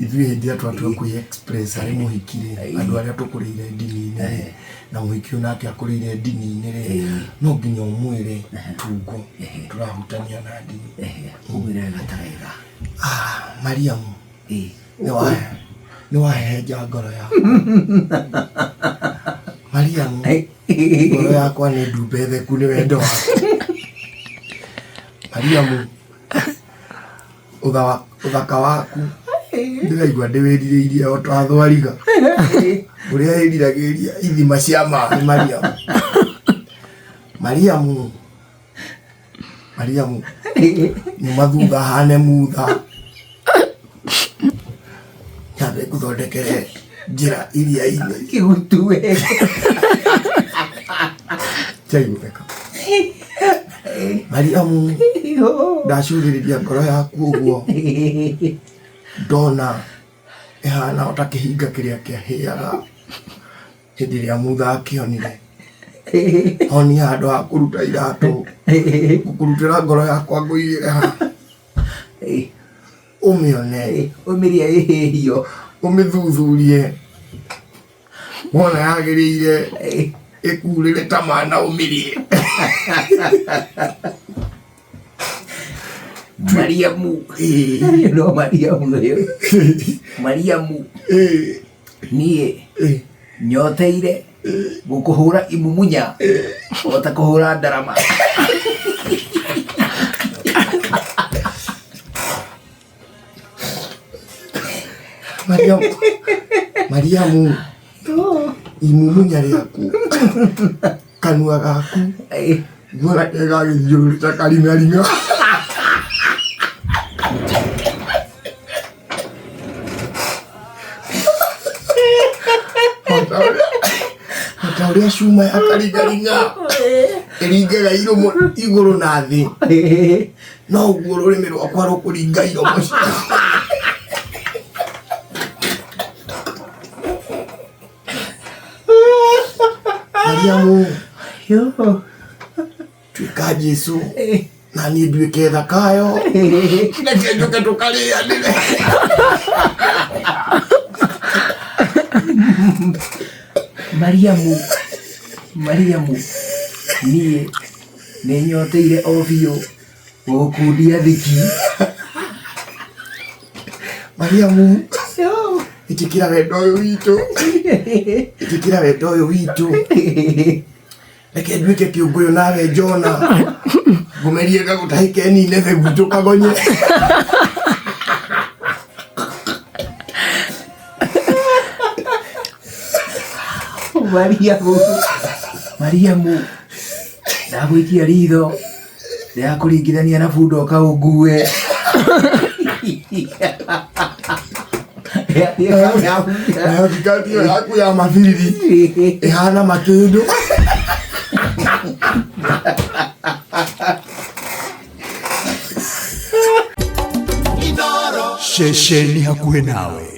Ithuĩ hĩndĩ ĩrĩa twatua kwĩ express harĩ mũhiki rĩ, andũ arĩa tũkũrĩire ndini-inĩ rĩ, na mũhiki ũyũ nake akũrĩire ndini-inĩ rĩ, no nginya ũmwĩre tungo tũrahutania na ndini. Ũmwĩre wega ta wega. Ah, Mariamu, nĩ wahehenja ngoro yakwa. Mariamu, ngoro yakwa nĩ ndumbe theku nĩ wendo waku. Mariamu, Ũthaka waku ndĩraigua ndĩwĩrirĩirie o ta thwariga ũrĩa ĩriragĩria ithima cia maĩ. Mariamu, Mariamu, Mariamu, nyuma thutha hane mutha, nyambe ngũthondekere njĩra iria-inĩ. Kĩgutue. Tigai gũtheka. Mariamu, ndacũthĩrĩria ngoro yaku ũguo, ndona ĩhana o ta kĩhinga kĩrĩa kĩahĩaga hĩndĩ ĩrĩa Mutha akĩonire. Honia handũ ha kũruta iratũ, ngũkũrutĩra ngoro yakwa ngũigĩre haha, ũmĩone. Ũmĩrĩe ĩhĩhio. Ũmĩthuthurie. Wona yagĩrĩire, ĩkurĩre ta mana, ũmĩrĩe. Mariamu. No Mariamu ũyũ. Mariamu. Niĩ nyoteire gũkũhũra imumunya o ta kũhũra ndarama. Mariamu, Mariamu, imumunya rĩaku, kanua gaku, guona kegagĩthiũrũrũka karingaringa. Ota ũrĩa cuma ya karingaringa ĩringaga iromo igũrũ na thĩ, no ũguo rũrĩmĩ rwakwa rũkũringa iromo. Mariamu, tuĩka Jesu na niĩ nduĩke thakayo, reke njũke tũkarĩanĩre. Mariamu, Mariamu, niĩ nĩ nyoteire o biũ gũgũkundia thiki. Mariamu, ĩtĩkĩra wendo ũyũ witũ, ĩtĩkĩra wendo ũyũ witũ. Reke nduĩke kĩũngũyũ nawe Jona, ngũmerie gagũtahĩke nine gwitũ kagonye. Mariamu, Mariamu, ndagũikia ritho ndĩrakũringithania na bunda ũkaũngue. Nayo thikati ĩyo yaku ya mabiriri ĩhana makĩndũ. Ceceni hakuhĩ nawe.